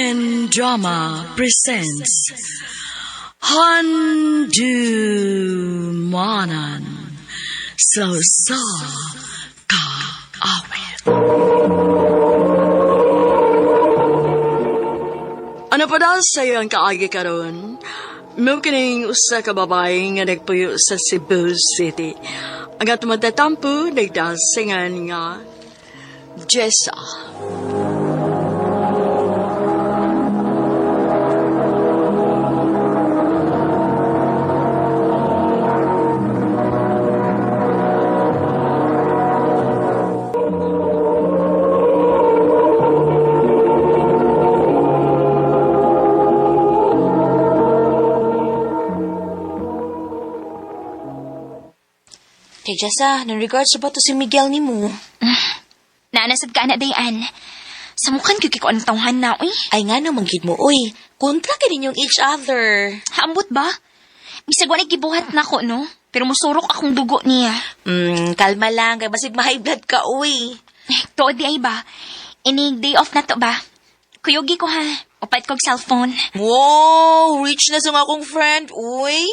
American Drama presents Handumanan sa sa Kaawit. Ano pa daw sa'yo ang kaagi karon? Mao kining usa ka babae nga nagpuyo sa Cebu City. Ang atong matatampo nagdasingan nga Jessa. Kay Jessa, nang regards ba to si Miguel ni mo? Naanasad ka na, Dayan. Sa mukhan gyud kay ko anong tawhan na, uy. Ay nga naman gid mo, uy. Kontra ka ninyong each other. Haambot ba? Bisag wala gibuhat na ko, no? Pero musurok akong dugo niya. Kalma lang, kay basig ma-high blood ka, uy. Eh, tuod di ay ba? Inig day off na to ba? Kuyugi ko ha. Upat kog cellphone. Wow, rich na sa nga akong friend, uy.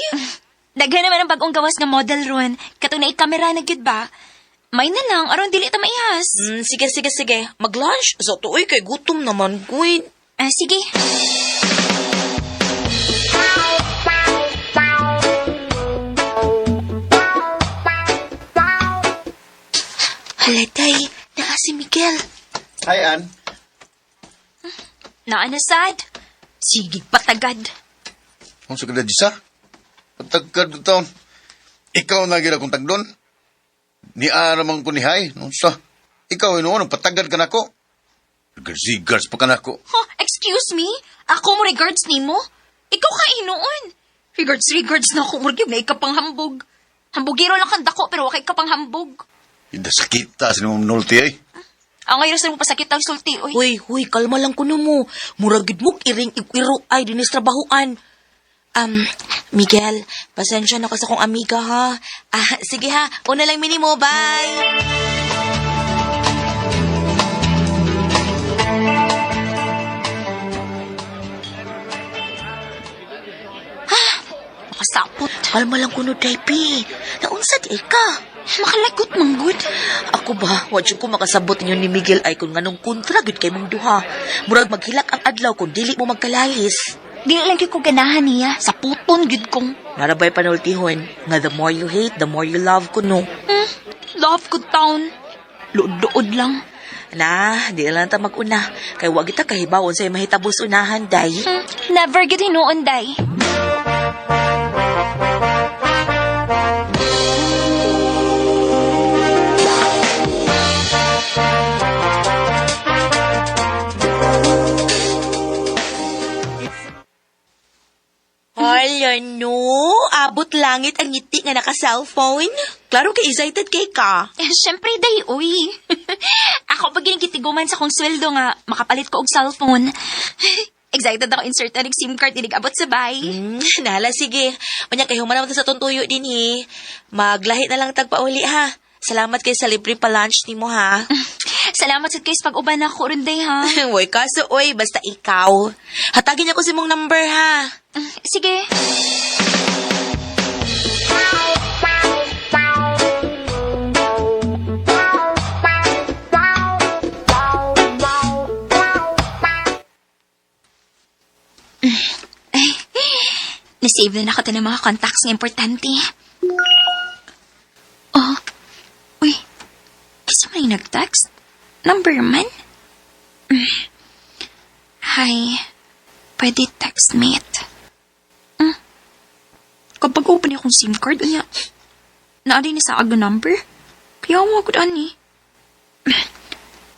Daghan naman ang bagong gawas nga model ron. Katong na kamera na gyud ba? May na lang, aron dili ta maihas. Sige, sige, sige. Mag-lunch? Sa to, uy, kay gutom naman, uy. Ah, sige. Hala, day. Naa si Miguel. Hi, Ann. Naanasad. Sige, patagad. Kung sa kada sa? Patagkad na taon. Ikaw na gira kong tagdon. Ni aramang ko ni Hay. Nung sa? Ikaw inuon, patagad ka nako. Regards pa ka nako. Huh, excuse me? Ako mo regards nimo? Ikaw ka inuon. Regards, regards na ako. Murag na ikapanghambog. Hambugiro lang kang dako pero wakay kapanghambog. Hindi sakit ta sa nimong nulti ay. Ang ngayon sa mo pasakit ang sulti, oy. Uy, uy, kalma lang kuno mo. Murag gid mo iring iro ay dinis trabahoan. Miguel, pasensya na ka sa kong amiga ha. Ah, sige ha, una lang minimo, bye. Makasapot. Kalma lang kuno, Daypi. Naunsa di ay ka? Makalagot, manggod. Ako ba, wa jud ko makasabot ninyo ni Miguel ay kung nganong kontra gyud kay mong duha. Murag maghilak ang adlaw kung dili mo magkalalis. Dili lang gyud ko ganahan niya. Sa puton gyud kong. Narabay panultihon nga the more you hate, the more you love kuno. Love ko town. Luod-luod lang. Na, di na lang ta mag-una. Kay wa kita kahibawon sa mahitabos unahan, day. Never gyud hinuon, day. Hala, no. Abot langit ang ngiti nga naka-cellphone. Klaro kay excited kay ka. Eh, syempre, day, uy. Ako pag ginigitiguman sa kong sweldo nga, makapalit ko og cellphone. Excited ako insert na SIM card inig abot sa bay. Nahala, sige. Unya kay human naman ta sa tuntuyo din eh. Maglahi na lang tagpauli ha. Salamat kay sa libre pa lunch nimo ha. Salamat sa kayo sa pag-uban ako ron, day, ha? Uy, kaso oy, basta ikaw. Hatagin niya ko si mong number ha. Sige. Ay, nasave na nako ng mga contacts nga importante. Oh, uy, isa man yung nag-text? Number man? Hi, pwede text mate. Kapag open akong SIM card, unya, naadi ni sa aga number. Kaya mo ako ani.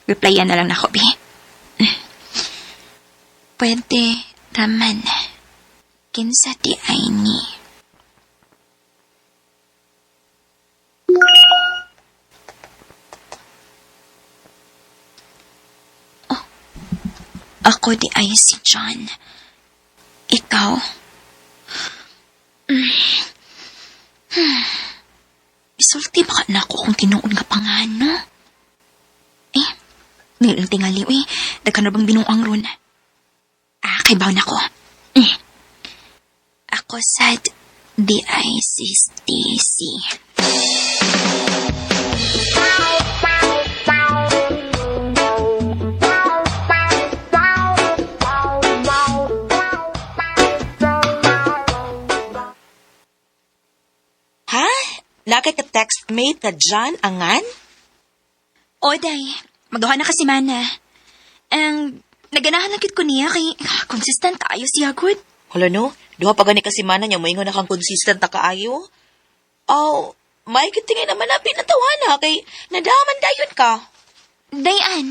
Replyan na lang nako, bi. Pwede raman. Kinsa di ay ni. Oh, ako di ay si John. Ikaw. Isulti ba ka na ako kung tinuod nga pangano? Eh, nilang tingali, uy. Daghan na bang binuang ron? Ah, kay na ko. Ako sad, D-I-C-T-C. Ha? Nakay ka textmate ka John Angan? Oday, magduha na kasi mana. Ang naganahan lang gid ko niya kay consistent kaayo siya gud. Hala no, duha pa gani kasi mana niya, moingon na kang consistent na kaayo. Oh, may kitingin naman na pinatawana kay nadaman dayon ka. Dayan.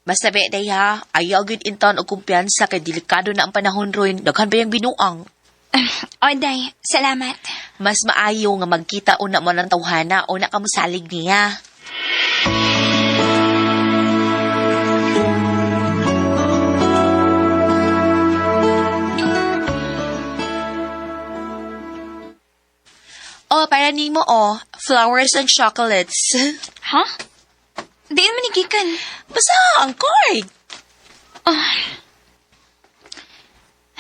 Basta be, day ha, ayaw gyud intawn og kumpiyansa kay delikado na ang panahon ron. Daghan ba yung binuang? Oday, salamat. Mas maayo nga magkita una mo ng tawhana o na kamusalig niya. Oh, para nimo oh, flowers and chocolates. Ha? Diyan man ni gikan. Basta ang card.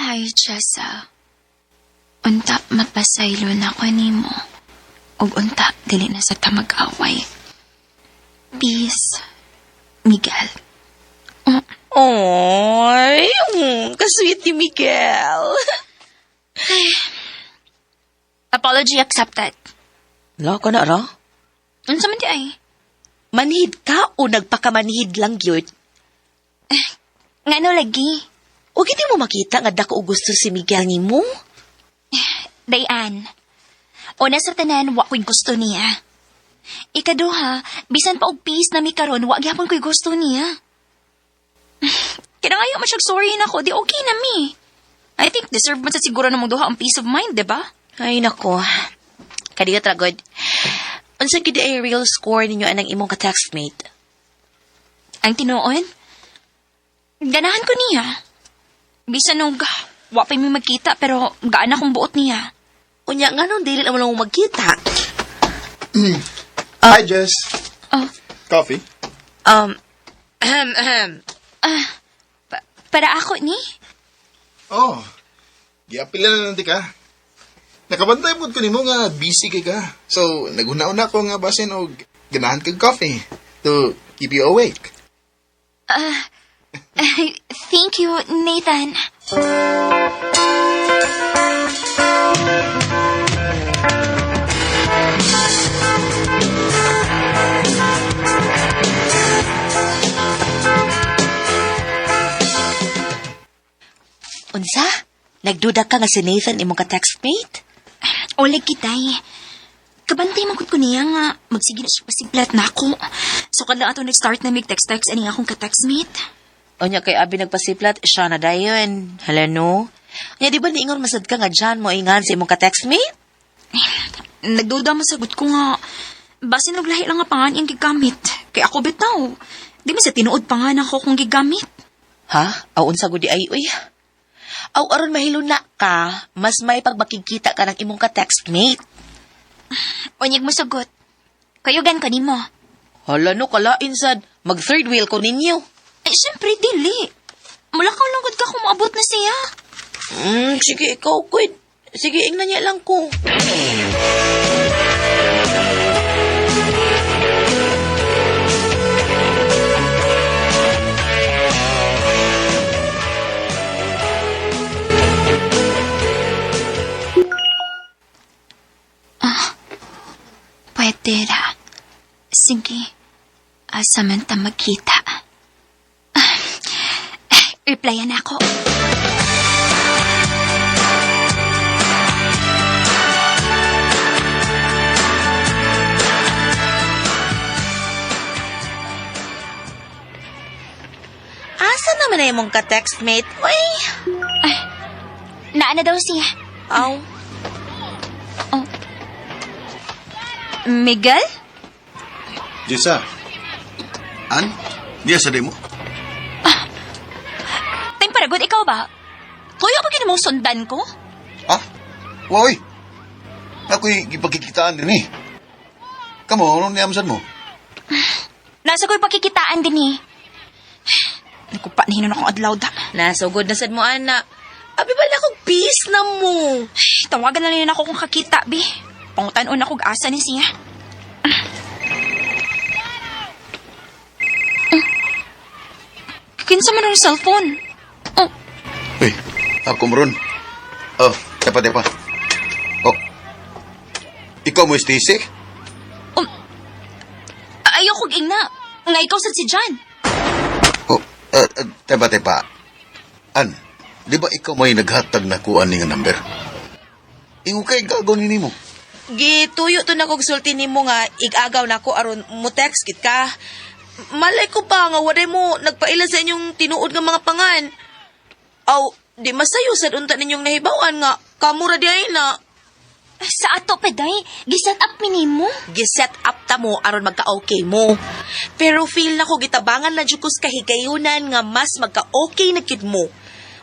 Ay, Jessa. Unta mapasaylo na ko nimo. Ug unta dili na sa ta mag-away. Peace, Miguel. Oy, kasweet ni Miguel. Apology accepted. La ka na ra? Unsa man di ay? Manhid ka o nagpakamanhid lang gyud? Ngano lagi? O gidi mo makita nga dako og gusto si Miguel nimo? Dayan. Una sa tanan, wa ko'y gusto niya. Ikaduha, bisan pa og peace na mi karon, wa gyapon ko'y gusto niya. Kaya ngayon mo siyang sorry na ko, di okay na mi. I think deserve man sa siguro na mong duha ang peace of mind, di ba? Ay nako. Kadiyo tragod. Unsa gid ay real score ninyo anang imong ka-textmate? Ang tinuon, ganahan ko niya. Bisan og wa pa mi magkita pero gaan akong buot niya. Unya nganong dili naman mo magkita? Hi, Jess. Oh. Coffee? Ahem, ahem. Para ako ni? Oh. Giapila na lang di ka. Nakabantay pod ko nimo nga busy kay ka. So, naguna-una ko nga basin og ganahan kag coffee to keep you awake. Thank you, Nathan. Unsa? Nagduda ka nga si Nathan imong ka-textmate? Oleg kitay. Kabantay man gud ko niya nga magsige na siya pasiglat na ako. So kada ato nag-start na mig text-text ani akong ka-textmate. Unya kay abi nagpasiplat, siya na dayon. Hala no. Unya di ba niingon masad ka nga dyan mo ingan sa imong ka-textmate? Nagduda man sagot ko nga basin og lahi lang nga pangan iyang gigamit. Kay ako bitaw. Di man sa tinuod pangan ako kung gigamit. Ha? Aw unsa gud di ay uy. Aw aron mahilo na ka, mas may pagmakigkita ka ng imong ka-textmate. Unyag mo sagot. Kayugan ko nimo. Hala no, kalain sad. Mag third wheel ko ninyo. Ay, syempre, dili. Mula ka lang ka kung maabot na siya. Sige, ikaw, kuy. Sige, ingnan niya lang ko. Pwede ra. Sige. Asa man ta magkita. Ah, replyan ako. Asa naman na imong ka-textmate? Uy! Naa na daw siya. Aw. Oh. Miguel? Jessa. An? Diya sa mo? Time para good, ikaw ba? Tuyo ba gini mong sundan ko? Ha? Woy! Ako'y gipagkikitaan din eh. Kamo, anong niyamsan mo? Nasa ko'y pakikitaan din eh. Naku pa, nahinon akong adlaw da. Nasugod na sad mo, ana. Abi ba na kong peace na mo? Ay, tawagan na lang ako kung kakita, bi. Pangutan-on ako asa ni siya. Kinsa man ang cellphone? Oh, Uy, ako mo ron. Oh, tepa, tepa. Oh. Ikaw mo, Stacy? Ayoko ingna. Nga ikaw sad si John. Oh, tepa, tepa. An, di ba ikaw may naghatag na kuan ni nga number? Ingon kay gagawin ni mo. Gituyo to na kog sulti nimo nga igagaw nako aron mo text kit ka. Malay ko pa nga waday mo nagpaila sa inyong tinuod nga mga pangan. Aw, di masayo sad unta ninyong nahibaw-an nga kamo ra di ay na. Sa ato pa, day. Giset up mi nimo. Giset up ta mo aron magka-okay mo. Pero feel na ko gitabangan na jud ko sa kahigayunan nga mas magka-okay na gyud mo.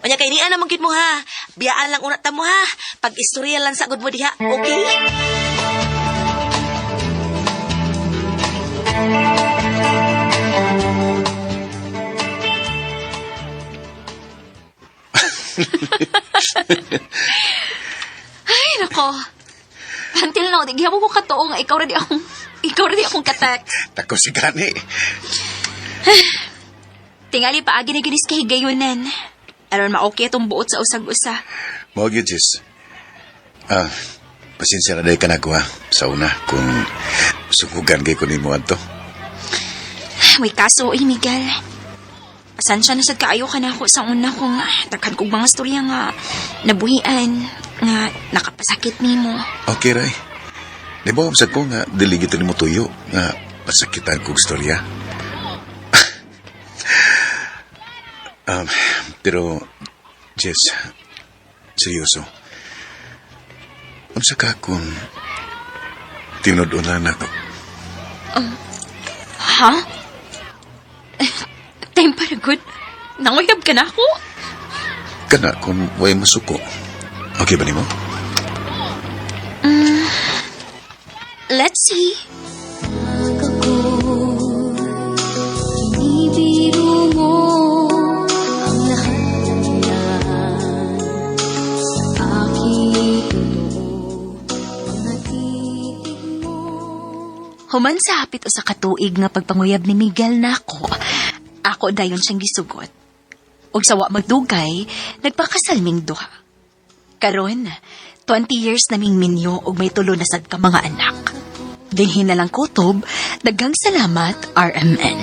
Unya kay niya naman gyud mo ha. Biyaan lang una ta mo ha. Pag istorya lang sa gud mo diha, okay? Ay, nako. Until now, di gihapon ko katuo nga ikaw ra di akong ikaw ra di akong katext. Tako si Gani. Tingali paagi na ginis kahigayunan. Aron ma-okay atong buot sa usag-usa. Mao gyud, sis. Ah, pasensya na dahil ka na ko, ha. Sa una, kung sugugan kay ko nimo adto. May kaso, eh, Miguel. Pasensya na sad kaayo ka na ako sa una kung daghan kog mga storya nga nabuhian, nga nakapasakit nimo. Okay, Ray. Di ba, sa ko nga, dili gito nimo tuyo, nga pasakitan kong storya. Pero, Jess, seryoso. Unsa ka kung tinud-unan na ko? Ha? Time para good. Nanguyab ka na ako? Kana kung way masuko. Okay ba nimo? Let's see. Binibiro mo ang lahat ng yan. Sa aking totoo, mga titig mo. Human sa hapit usa ka tuig nga pagpanguyab ni Miguel nako, ako dayon siyang gisugot. Ug sa wa magdugay, nagpakasal ming duha. Karon, 20 years na ming minyo ug may tulo na sad ka mga anak. Dinhi na lang kutob, daghang salamat, RMN.